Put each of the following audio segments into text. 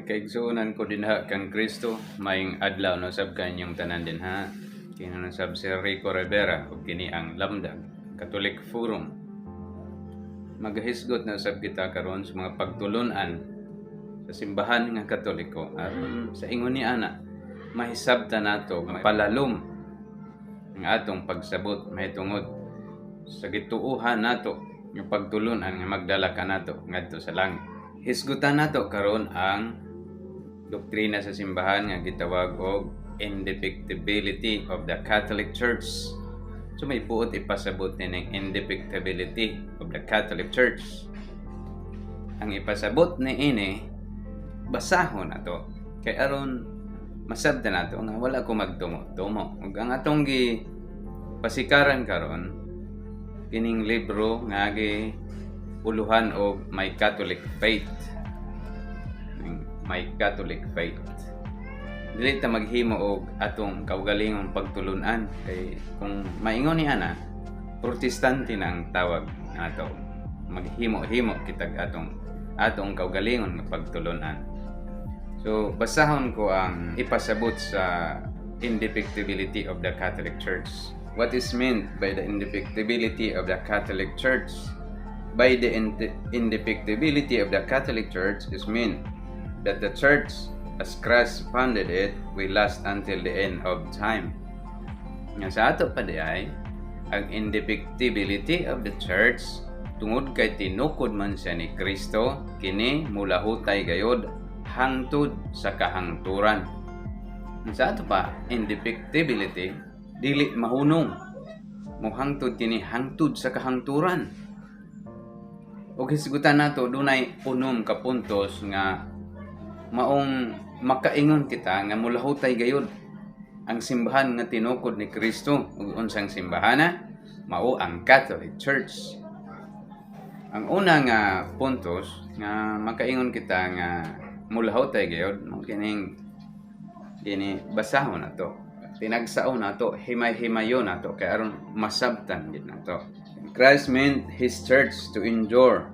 Mga kaigsuonan ko dinha kang Kristo, maayong adlaw na sab kaninyong tanan dinha. Kini na sab si Rico Rivera ug kini ang Lamdag Catholic Forum. Magahisgot na sab kita karon sa mga pagtulunan sa simbahan nga Katoliko aron sa ingon ni ana mahisabtan nato mapalalom ang atong pagsabot mahitungod sa gituohan nato nga pagtulunan nga magdala kanato ngadto sa langit. Hisgutan nato karon ang doktrina sa simbahan nga gitawag og indefectibility of the Catholic Church. So may buot ipasabot nining indefectibility of the Catholic Church? Ang ipasabot niini, basahon nato kay aron masabtan nato nga wala ko magtumo-tumo. Ug ang atong gi pasikaran karon kining libro nga gi uluhan og My Catholic Faith. My Catholic Faith. Dili ta maghimo og atong kaugalingong pagtulunan kay kung maingon ni ana, Protestante na ang tawag nato. Maghimo-himo kitag atong kaugalingon nga pagtulunan. So basahon ko ang ipasabot sa indefectibility of the Catholic Church. What is meant by the indefectibility of the Catholic Church? By the indefectibility of the Catholic Church is meant that the Church, as Christ founded it, will last until the end of time. Nga sa ato pa diay, ang indefectibility of the Church, tungod kay tinukod man siya ni Kristo, kini mulahutay gayod hangtod sa kahangturan. Nga sa ato pa, indefectibility, dili mahunong. Muhangtod kini hangtod sa kahangturan. Ug hisgutan nato, dunay 6 ka puntos nga maong makaingon kita nga mulahutay gayud ang simbahan nga tinukod ni Kristo. Ug unsang simbahana? Mao ang Catholic Church. Ang una nga puntos nga makaingon kita nga mulahutay gayud mao kining kini. Basahon nato, tinagsaon nato, himay-himayon nato kay aron masabtan gid nato. Christ meant his church to endure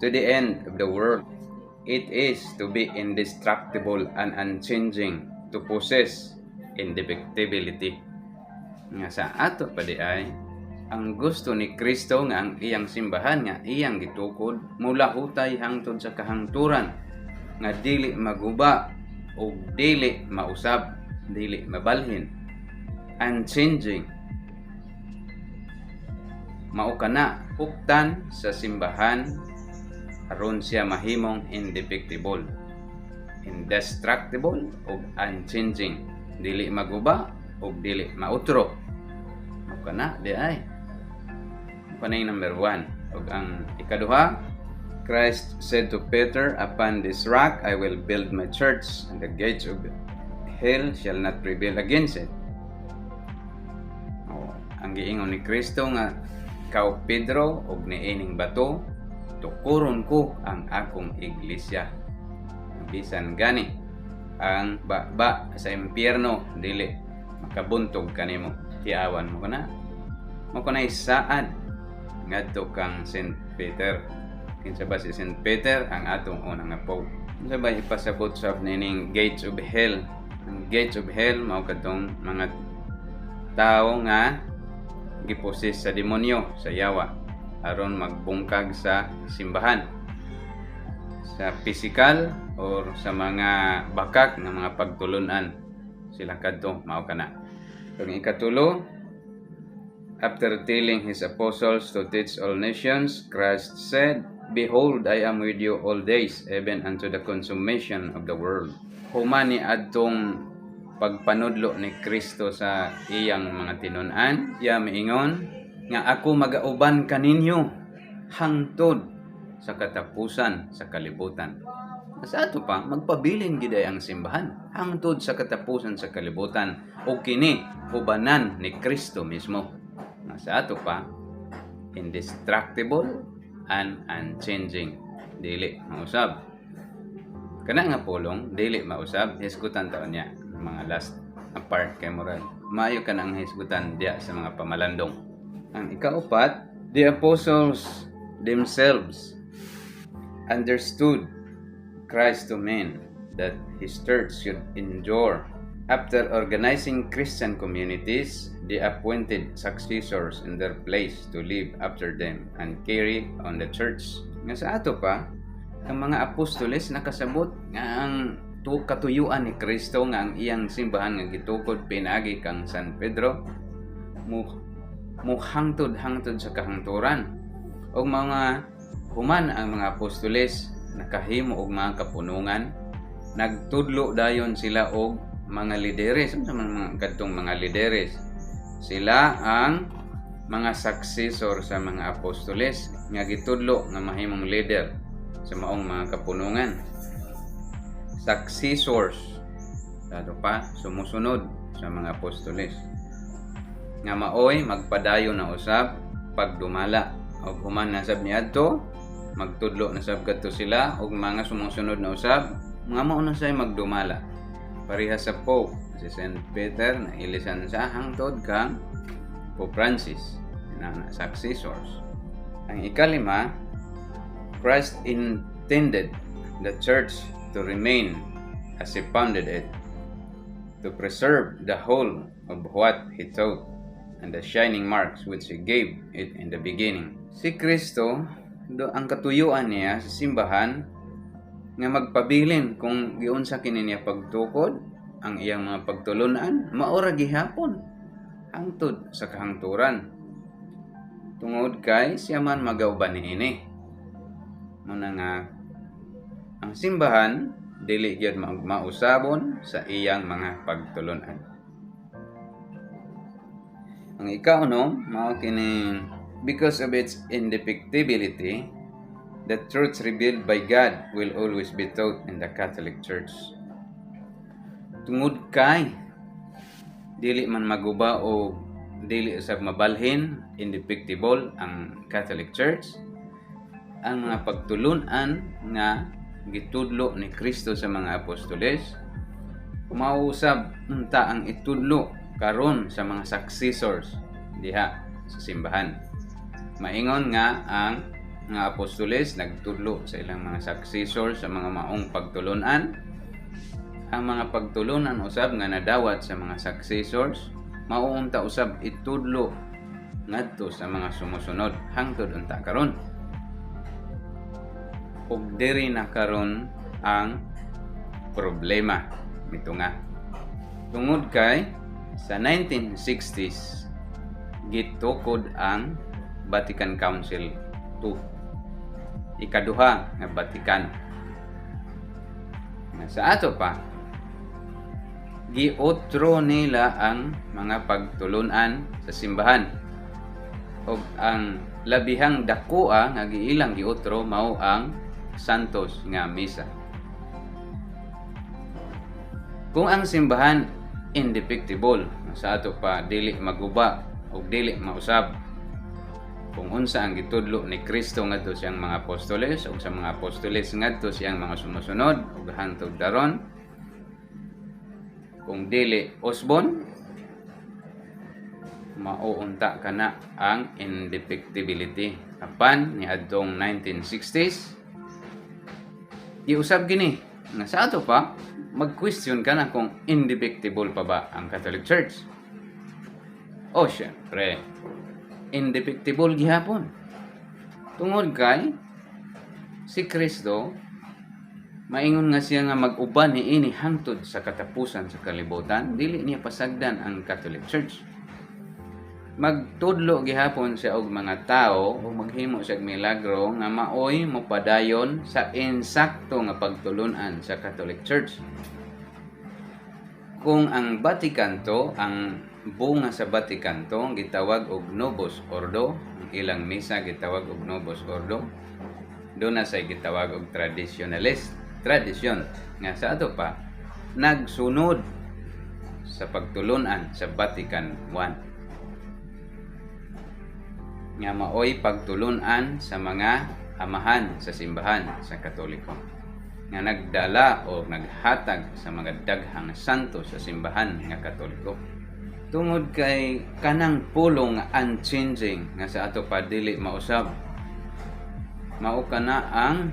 to the end of the world. It is to be indestructible and unchanging, to possess indefectibility. Nga sa ato pa diay, ang gusto ni Kristo nga ang iyang simbahan nga iyang gitukod mulahutay hangtod sa kahangturan, nga dili maguba o dili mausab, dili mabalhin, unchanging. Mao kana huptan sa simbahan aron siya mahimong indefectible, indestructible ug unchanging, dili maguba ug dili mautro. Mao kana diay. Mao kana yung number 1. Ug ang ikaduha, Christ said to Peter, "Upon this rock I will build my church, and the gates of hell shall not prevail against it." Oh, ang giingon ni Kristo nga kaw Pedro ug niining bato tukuron ko ang akong iglesia. Bisan gani ang baba sa impyerno dili makabuntog kanimo. Tiawan mo kana. Mao kanay saad ngadto kang Saint Peter. Kinsa ba si Saint Peter? Ang atong unang nga Pope. Unsa ba ipasabot sa nining gates of hell? Ang gates of hell mao kadtong mga tao nga gipossess sa demonyo, sa yawa, aron magbungkag sa simbahan sa physical or sa mga bakak nga mga pagtulunan sila kadto. Mao kana. Ang ikatulo, after telling his apostles to teach all nations, Christ said, "Behold, I am with you all days, even unto the consummation of the world." Human ni adtong pagpanudlo ni Kristo sa iyang mga tinun-an, iya miingon nga ako magauban kaninyo hangtod sa katapusan sa kalibutan. Sa ato pa, magpabilin gid ang simbahan hangtod sa katapusan sa kalibutan ug kini ubanan ni Kristo mismo. Sa ato pa, indestructible and unchanging. Dili mausab. Kana nga pulong, dili mausab, hisgutan ta unya mga last na part kay moral. Maayo ka nang hisgutan diya sa mga pamalandong. Ang ikaupat, the apostles themselves understood Christ to mean That His church should endure. After organizing Christian communities, they appointed successors in their place to live after them and carry on the church. Nga sa ato pa, ang mga apostoles nakasabot nga ang katuyuan ni Kristo nga ang iyang simbahan nga gitukod pinaagi kang San Pedro mo muhangtod hangtod sa kahangturan. Og mga human ang mga apostoles nakahimo og mga kapunungan, nagtudlo dayon sila og mga lideres. Unsa man mga kadtong mga lideres? Sila ang mga successor sa mga apostoles nga gitudlo nga mahimong leader sa maong mga kapunungan. Successors ato pa, sumusunod sa mga apostoles nga maoy magpadayon na usab pagdumala. Og human na sab niadto, magtudlo na sab kadto sila og mga sumusunod na usab nga mao na say magdumala, pareha sa Pope, si Saint Peter na ilisan sa hangtod kang Pope Francis na successors. Ang ikalima, Christ intended the church to remain as He founded it, to preserve the whole of what He taught and the shining marks which He gave it in the beginning. Si Kristo, ang katuyuan niya sa simbahan nga magpabilin kung giunsa kini niya pagtukod, ang iyang mga pagtulunan, maora gihapon hangtod sa kahangturan. Tungod kay siya man magauban niini. Muna nga ang simbahan dili gyud mausabon sa iyang mga pagtulunan. Ang ikaunom mao kining, because of its indefectibility, the truths revealed by God will always be taught in the Catholic Church. Tungod kay dili man maguba o dili usab mabalhin, indefectible ang Catholic Church, ang mga pagtulunan nga gitudlo ni Kristo sa mga apostoles mausab unta ang itudlo karon sa mga successors diha sa simbahan. Maingon nga ang mga apostoles nagtudlo sa ilang mga successors sa mga maong pagtulunan, ang mga pagtulunan usab nga nadawat sa mga successors mauunta usab itudlo ngadto sa mga sumusunod hangtod unta karon. Ug diri na karon ang problema mitunga, tungod kay sa 1960s gitukod ang Vatican Council II, ikaduha nga Vatican, nga sa ato pa giotro nila ang mga pagtulunan sa simbahan, ug ang labihang dakoa nga giilang giotro mao ang Santos nga misa. Kung ang simbahan indefectible, sa ato pa dili maguba ug dili mausab kung unsa ang gitudlo ni Kristo ngadto siyang mga apostoles ug sa mga apostoles ngadto siyang mga sumusunod ug hangtod karon, kung dili usbon, mauunta kana ang indefectibility. Apan niadtong 1960s giusab gini nga sa ato pa mag-question ka na kung indefectible pa ba ang Catholic Church. O syempre, indefectible gihapon. Tungod kay si Kristo maingon nga siya nga mag-uban niini hangtod sa katapusan sa kalibutan, dili niya pasagdan ang Catholic Church. Magtudlo gihapon siya og mga tao o maghimo siya og milagro nga maoy mopadayon sa insakto nga pagtulunan sa Catholic Church. Kung ang Vatican II, ang bunga sa Vatican II gitawag og Novus Ordo, ang ilang misa gitawag og Novus Ordo, doon na say gitawag og traditionalist tradisyon nga sa ato pa nagsunod sa pagtulunan sa Vatican I nga maoy pagtulunan sa mga amahan sa simbahan sa Katoliko nga nagdala o naghatag sa mga daghang santo sa simbahan nga Katoliko. Tungod kay kanang pulong nga unchanging, nga sa ato pa dili mausab, mao kana ang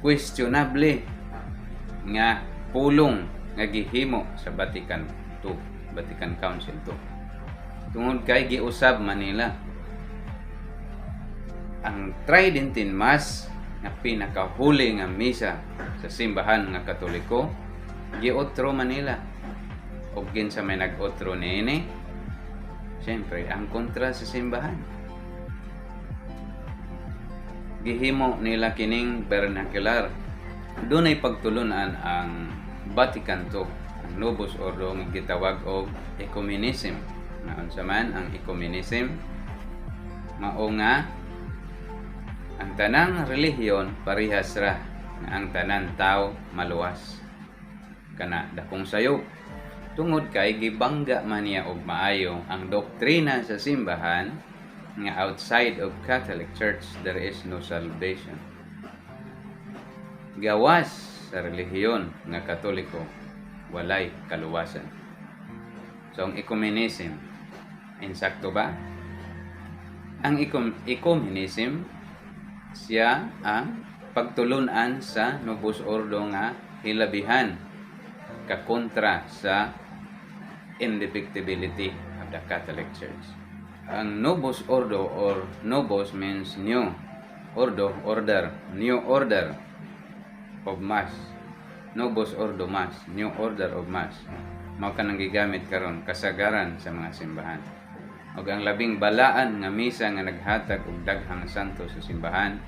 questionable. nga pulong nga gihimo sa Vatican II, Vatican Council II. Tungod kay giusab man nila ang Tridentine Mass nga pinakahuli nga misa sa simbahan nga Katoliko, giotro man nila. Og kinsa may nag-otro niini? Siyempre, ang kontra sa simbahan. Gihimo nila kining vernacular. Dunay pagtulunan ang Vatican II, ang Novus Ordo nga gitawag og ecumenism. Na unsa man ang ecumenism? Mao nga ang tanang relihiyon parehas ra, nga ang tanan tao maluwas. Kana dakong sayop tungod kay gibangga man niya og maayo ang doktrina sa simbahan nga outside of Catholic Church there is no salvation. Gawas sa relihiyon nga Katoliko, walay kaluwasan. So ang ecumenism, insakto ba? Ang ecumenism siya ang pagtulunan sa Novus Ordo nga hilabihan kakontra sa indefectibility of the Catholic Church. Ang Novus Ordo or Novus means new, Ordo, order, new order of Mass. Novus Ordo Mass, new order of Mass. Mao kanang gigamit karon kasagaran sa mga simbahan. Ug ang labing balaan nga misa nga naghatag og daghang santo sa simbahan,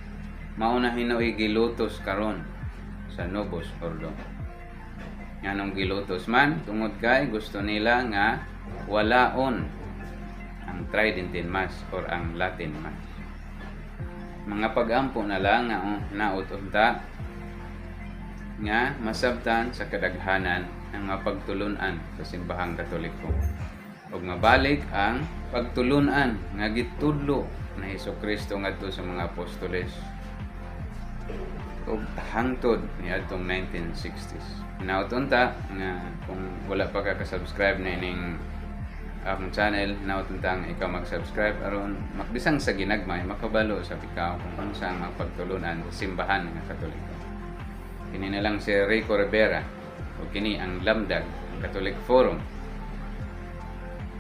mao na hinuoy gilutos karon sa Novus Ordo. Nganong gilutos man? Tungod kay gusto nila nga walaon ang Tridentine Mass or ang Latin Mass. Mga pag-ampo na lang nga naot unta nga masabtan sa kadaghanan ang mga pagtulunan sa simbahang Katoliko. Ug mabalik ang pagtulunan nga gitudlo na Hesus Kristo ngadto sa mga apostoles ug hangtod niadtong 1960s. Naot unta nga kung wala pa ka ka-subscribe na ining akong channel, naot unta nga ikaw mag-subscribe aron makbisang sa ginagmay makabalo sa ikaw kung unsa ang mga pagtulunan sa simbahan nga Katoliko. Kini na lang si Rico Rivera ug kini ang Lamdag Catholic Forum.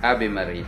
Ave Maria.